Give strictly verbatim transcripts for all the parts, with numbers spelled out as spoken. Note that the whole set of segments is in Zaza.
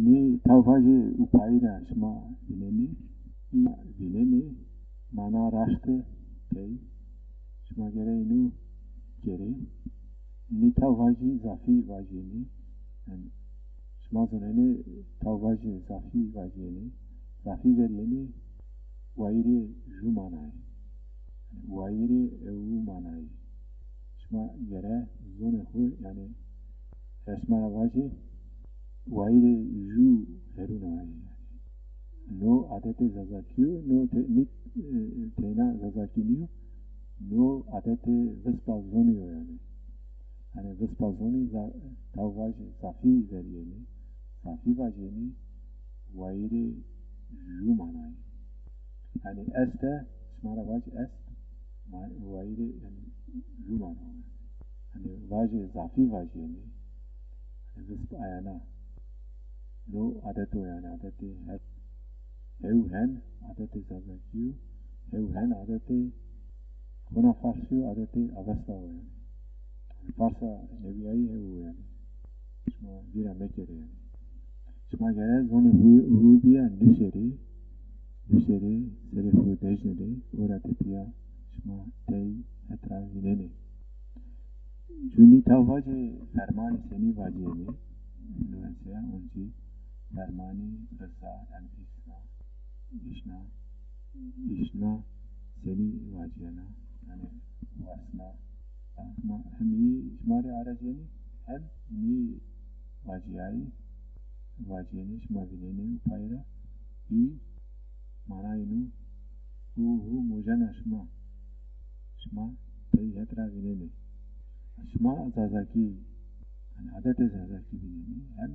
Nî taw vajî û payî ra şima vînenî, vînenî, mana raşte tey. Şima gereyî nû gerî. Nî taw vajî zafî vajîyenî. Yanî şima zonenî taw vajî zafî vajîyenî. Zafî verîyenî wayîrê jû manayê. Wayîrê ew manayê. Şima gere zonê xwu, yanî resma ra vajî, wayîrê jû herûna yê. No adetê Zazakî yo, no te-, nî, e, teyna Zazakî nîyo, no adetê vispa zonî yo yanî. Yanî vispa zonî za-, taw vajî zafî verîyenî, zafî vajîyenî, wayîrê jû manayê. Yanî este, şima ra vajî est, ma-, wayîrê, yanî jû mana. Yanî vajê zafî vajîyenî. Yanî visp ayana. No adet o yanî, adetê het-, hew hen adetê Zazakî yo, hew hen adetê xona Farsî yo, adetê Avesta o yanî. Yanî Farsa newîyayî hew o yanî. Şima vîra mekerê yanî. Şima gere zonê hu-, huwî bîya nusêrê, nusêrê, serê xwu dejnenê, ora tepîya şima tey het ra vînenê. Çunî taw vajê fermanî senî vajîyenî, üniversiteya, oncî fermanî risa, yanî îşna, îşna, îşna senî vajîyena, yanî wasna. Ma hem î şima rê arejîyenî, hem nî vajîyayî, vajîyenî şima vînenî û pay ra î manayê nû û hu mojena şima. Şima tey het ra vînenê. Şima Zazakî, yanî adetê Zazakî vînenî, hem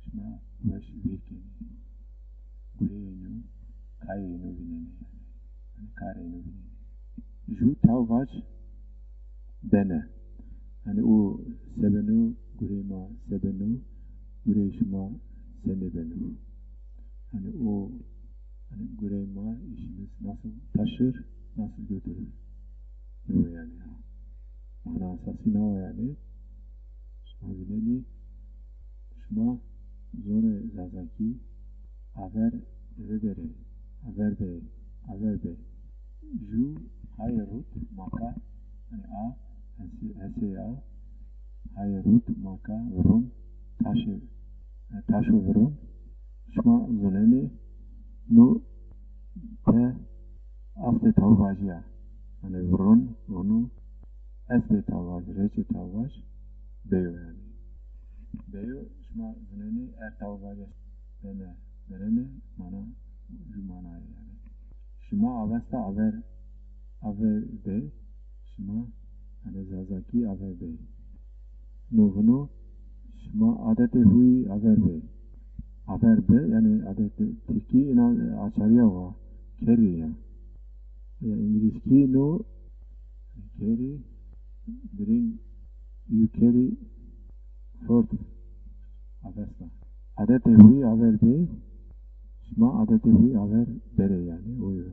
şima weş vîr kenî. Gureyê nû, kayê nû vînenê yanî. Yanî karê nû vînenê. Jû taw vac bene. Yanî o se beno, gureyê ma se beno, gureyê şima se nêbeno. Yanî o, yanî gureyê ma, işimiz nasıl taşır, nasıl götürür. Yo yanî ha. Mana esasî na o yanî. Şima vînenî, şima zonê Zazakî aver vêberê, aver bê, aver bê. Jû hayê rut maka, yanî a, hesê, hesê a, hayê rut maka, viron, taşê, taşo viron. Şima zonenê, no te astê taw vajîya. Yanî viron, vunu, estê taw vaj, reçê taw vaj, beyo yanî. Beyo, şima zonenê er taw vaj est, bene, berene, mana, jû manayê yanî. Şima Avesta aver, aver bê, şima, yanî Zazakî aver bê. No vunu, şima adetê huyî aver bê. Aver bê, yanî adetê tirkî îna açarîya wa, kerî ya. Ya îngilîzkî no, kerî, bring, you carry forth, Avesta. Adetê huyî aver bê, şima adetê huyî aver berê yanî, o yo.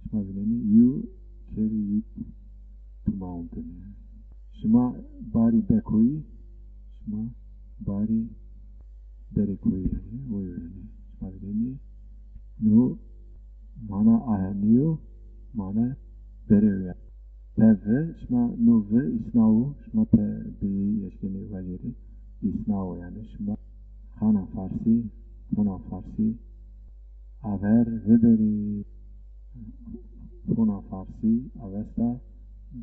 Şima vînenî, you carry it to mountain. Şima barî be koyî, şima barî berê koyî yanî, o yo yanî. Şima vînenî, no mana ahenî yo, mana berê yo yanî. Te vi, şima no vi îsna wo, şima te bi eşkenî vajêrî, îsna wo yanî. Şima xana Farsî, xona Farsî, aver vêberî. Xona Farsî, Avesta,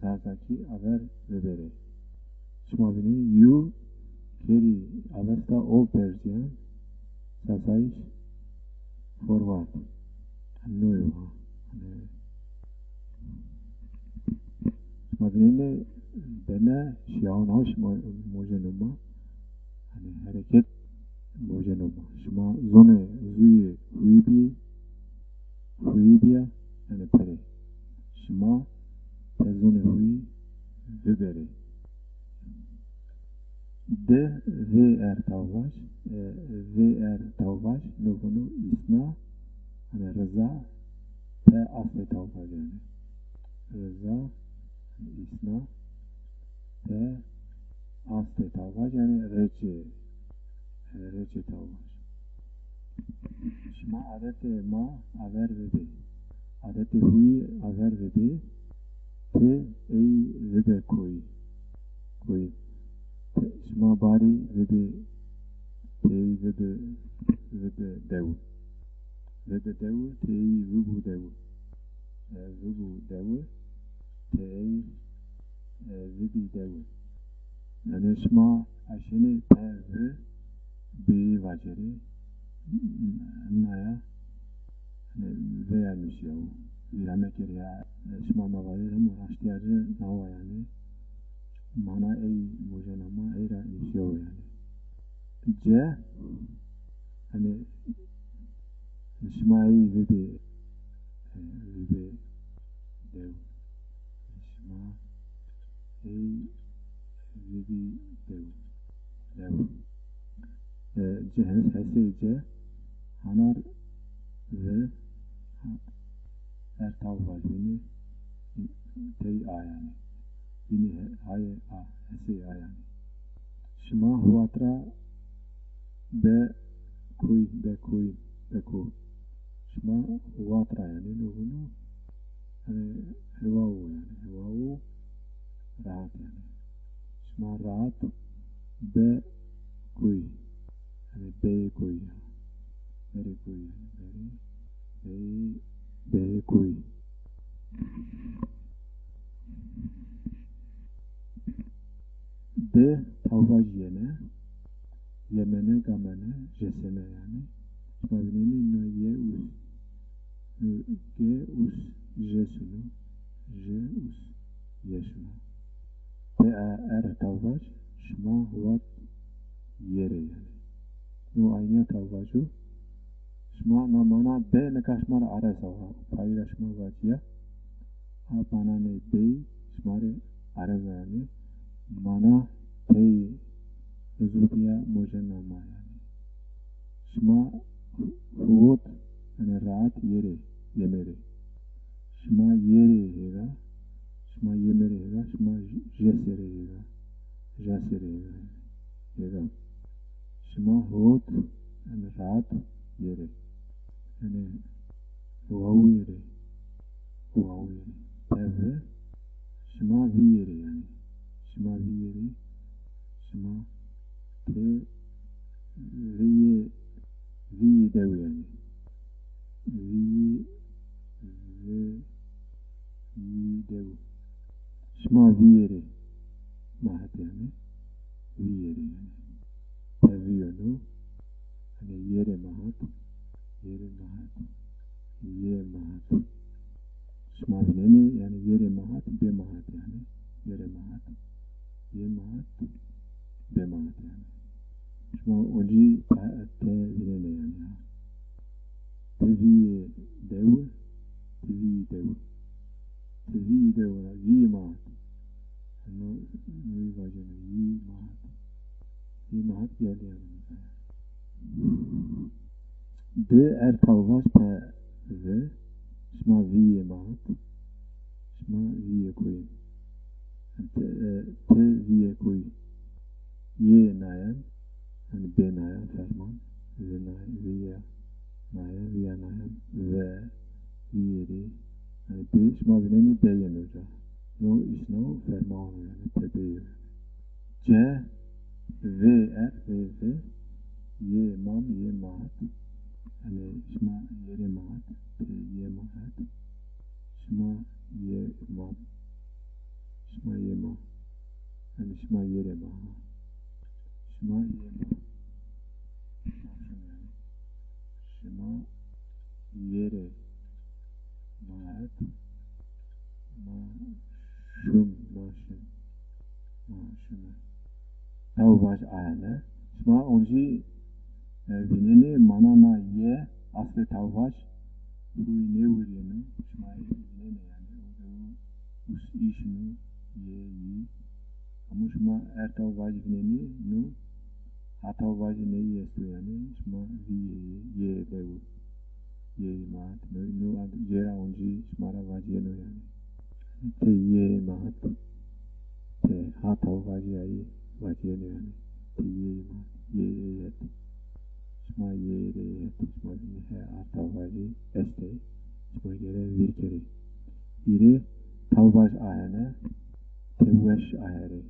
Zazakî aver vêberê. Şima vînenî, you carry Avesta all Persian, Sasayiş, forward. No yo ha. Yanî, şima vînenê bene şiyawan ha şima mojeno ma. Yanî hereket mojeno ma. Şima zonê zûyê huyî bî, huyî bîya, yanî perê. Şima te zonê huyî viberê. Di vê er taw vaj, e, vê er taw vaj, no vunu îsna, yanî riza, te astê taw vaj yanî. Riza, îsna, te astê taw vaj yanî reçê, Rêçê tawvaj. Şima adetê ma aver vibê. Adetê huyî aver vibê. Ti ey vibe koyî. Koyî. Ti, şima barî vibê, ti ey vibe, vibe dew. Vibe dew, ti ey vibû dew. E, vibû dew, ti ey, e, vibî dew. Yanî şima eşenê pe vi bî vacerê. Naya, e, veya nusîyawo. Vîra mekerê ya, e, şima ma vajê hemo raştîya ci nawa yanî. Mana ey mojena ma ey ra nusîyawo yanî. Ce, yanî şima ey vibê, e, vibê dew. Şima ey vibî dew. Dew. E, ci hes, hesê ci hanar vi, ha, her taw vajînî tey a yanî. Vînî he-, hayê a, hesê a yanî. Şima huwat ra be kuy, be kuy, be ku. Şima huwat ra yanî, no, no. Yanî hewa wo yanî, hewa wo rahat yanî. Şima rahat be kuy. Yanî beyê kuy ya. Berê kuy yanî, berê, beyê, beyê kuy. Di tawvaj yene, yemene, gamene, jesene yanî. Şima vînenî no ye us, no ge us je suno, je us ye suno. Pê a er tawvaj şima huwat yê rê yanî. No ayniya tawvaj o. Şima na mana be nika şima ra areza wa. Payî ra şima vacîya. A mananê bey şima rê areza yanî. Mana tey rizûbîya mojena ma yanî. Şima huwat, yanî rahat yê rê, yemê rê. Şima yê rê hêga, şima yemê rê hêga, şima j-, je serê hêga, ja serê hêga, hêga. Şima hot, yanî rahat yê rê. Yanî wawî rê, wawî rê. Teve, şima vîyê rê yanî. Şima vîyê rê, şima te vîyê, vîyê dew yanî. Vî, vî, vî dew. Şima vîyê rê ma het yanî. Vîyê rê yanî. Tevîyono. Yanî yê rê ma hat. Yê rê ma hat. Yê ma hat. Şima vînenî, yanî yê rê ma hat, bê ma hat yanî. Yê rê ma hat. Yê ma hat, bê ma hat yanî. Şima oncî te, te vînenê yanî ya. Ti vîyê dew, ti vîyê dew. Ti vîyê dew ra, vîyê ma hat. No, no vajeno, vîyê ma hat. Vîyê ma hat geldi yanî. Di er tawvaj pe vi, şima vîyê ma hat, şima vîyê koyî. Ti, e, ti vîyê koyî. Yê nayen, yanî bê nayen ferman. Vî nay-, vîya nayen, vîya nayen, ve, vîyê rê. Yanî bê, şima vînenî bê yeno ca. No îsno ferman o yanî, tebê yo yanî. Ce, vê er, vê, vê, yê mam, yê ma hat. Yanî şima yê rê ma hat, tê yê ma hat. Şima yê mam. Şima yê ma. Yanî şima yê rê ma ha. Şima yê ma. Şima yê rê ma het. Ma şum, ma şum, ma şum. Tawvaj ayane. Şima oncî, e, vînenê manana ye, aslê tawvaj, huy nêwurîyeno. Şima ê vînenê yanî. O, o, us, î şino, ye, yî. Ama şima er tawvaj vînenê, no, ha tawvaj ney esto yanî. Şima vî ye, ye, ye, dewu. Yê ma hat. No, no ad-, cêra oncî şima ra vacîyeno yanî. Ti yê ma hat. Ti ha taw vacîyayî vacîyeno yanî. Ti yê ma hat. Yê, yê, yê. Şima yê rê, şima zî he arta vajî estê. Şima gere vîr kerê. Hîrê tawvaj ahene, ti weş aherê,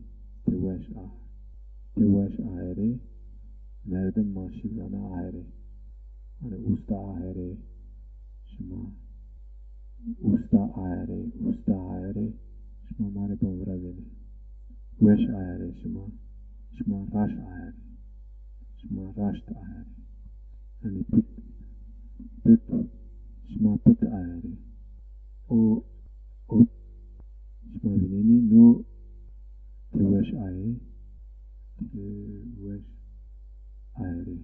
ti weş a, ti weş aherê, merdim ma şî zana aherê. Hanî usta aherê, şima usta aherê, usta aherê, şima ma rê bon virazenê. Weş aherê şima, şima raşt aherê, şima raşt aherê. Hanî pit, pit, şima pit aherê. O, o, şima vînenê, no ti weş ayê, ti weş aherê,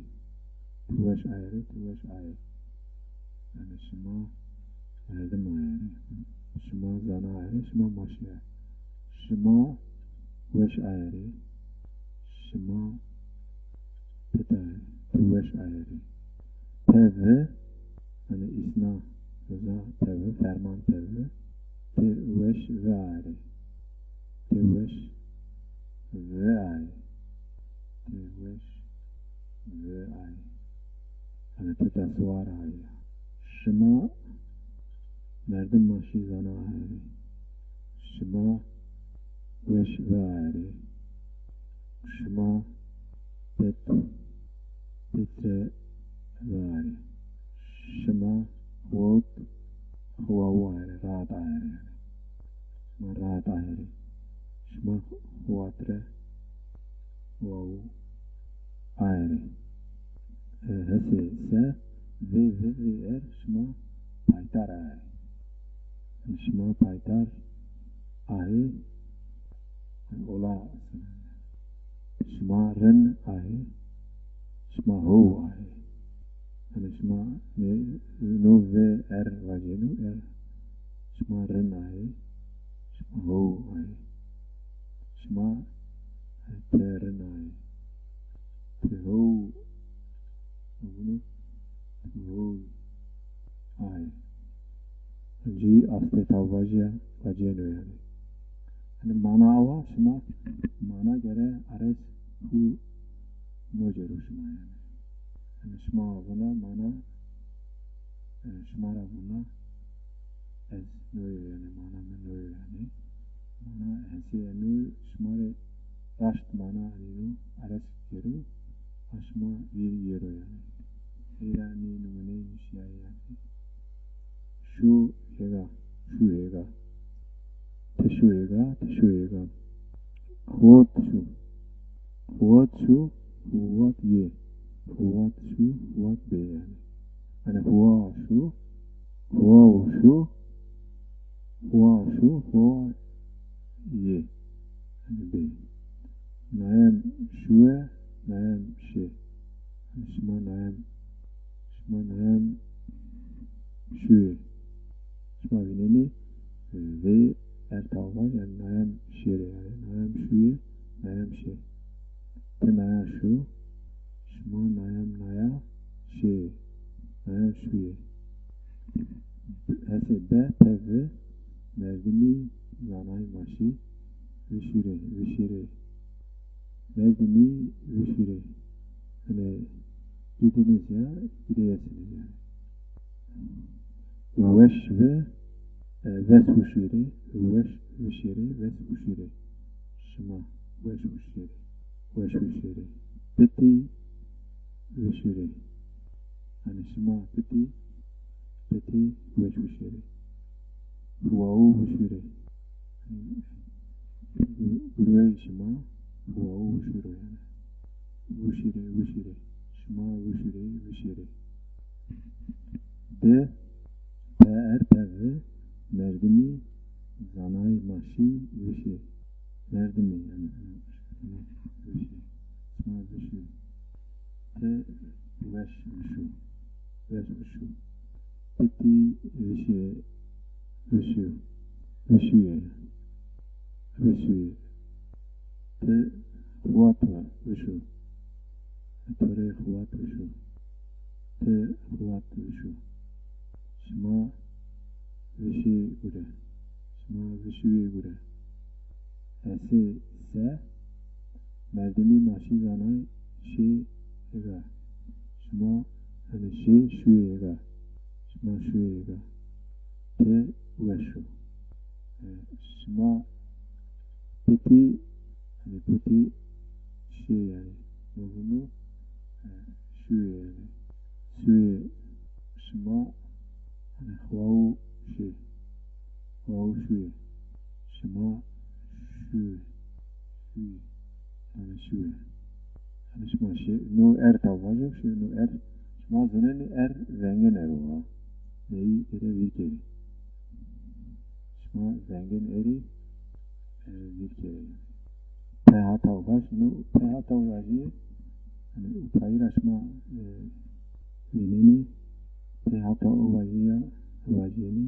ti weş aherê, ti weş ayê. Yanî şima merdim aherê, şima zana aherê, şima ma şî aherê. Şima weş aherê, şima pit aherê, ti weş aherê. Tevi, hanî îsna, reza tevi, ferman tevi, ti weş vi aherê. Ti weş vi aherê. Ti weş vi aherê. Hanî ti destwar aherê. Şima merdim ma şî zana aherê. Şima weş vi aherê. Şima pit, pitre vi aherê. Şima xwat, xwawu aherê, rahat aherê yanî. Şima rahat aherê. Şima xwatre, xwawu aherê. E, hesê se, vê, vê, vê er şima paytar aherê. Şima paytar aherê, ola, şima rin aherê, şima how aherê. Hanî şima ne, no ve er vacêno, er, şima rin aherê, şima how aherê. Şima, e, ti rin aherê. Ti how, bunu, ti how aherê. Cî astê tawvajî ya vacêno yanî. Hanî mana awa, şima mana gere ares xu nocero şima yanî. Hanî şima vuna mana, e, şima ra vuna ez noyo yanî, mana mi noyo yanî. Mana hesê eno şima rê raşt mana anîno, ares gero, a şima vîr yero yanî. Ey ra nê nimûneyî nuşîyayî yanî. Şû hêga, şû hêga. Ti şû hêga, ti şû hêga. Xwat şû. Xwat şû, xwat yê. Xwat şû, xwat bê yanî. Hanî xwa şû, xwa şû, xwa şû, xwa yê. Hanî bê. Nayem şûye, nayem şê. Hanî şima nayem, şima nayem şûye. Şima vînenê, e, vê er tawvaj, yanî nayem şêrê, yanî nayem şûye, nayem şê. Ti naya şû, şima nayem naya şê, nayem şûye. Hesê be, pe vi, merdimî zanayî ma şî, vişûrê, vişîrê. Merdimî vişûrê. Hanî gidiniz ya, gideyesiniz yanî. Weş vi, e, ves vişûrê, weş vişêrê, ves vişûrê. Şima weş vişêrê, weş vişêrê. Pitî vişûrê. Hanî şima pitî, pitî weş vişêrê. Huwawu vişûrê. Gurwey şima huwawu vişûro yanî. Vişîrê, vişîrê. Şima vişîrê, vişêrê. De, pe er pe vi, merdimî zanayî ma şî vişê. Merdimî yanî, vişê. Şima vişê. Ti weş vişû. Weş vişû. Pitî vişê, vişû. Vişûye. Vişûye. Ti xwat vişû. To rê xwat vişû. Ti xwat vişû. Şima vişê gure. Şima vişûye gure. Hesê se, merdimî ma şî zanay şê hêga. Şima, yanî, şî şûyê ga. Şima şûyê ga. Pê weş o. E, şima putî, yanî, putî şî, yanî, ma vûnû, e, şûyê, yanî. Şûyê şima, yanî, xwawu şî. Xwawu şûyê. Şima şûyê. Şûyê. Yanî, şûyê. Yanî, şima şî. No er taw vajo, şî, no er. Şima zonenî er vengên er o, ha. Ney ere vîr kerî. Şima vengên erî, e, vîr kerî. Pê hata o vaj, no pê hata o vajî, yanî, upayî ra şima, e, vînenî, pê hata o vajî ya, vajîyenî,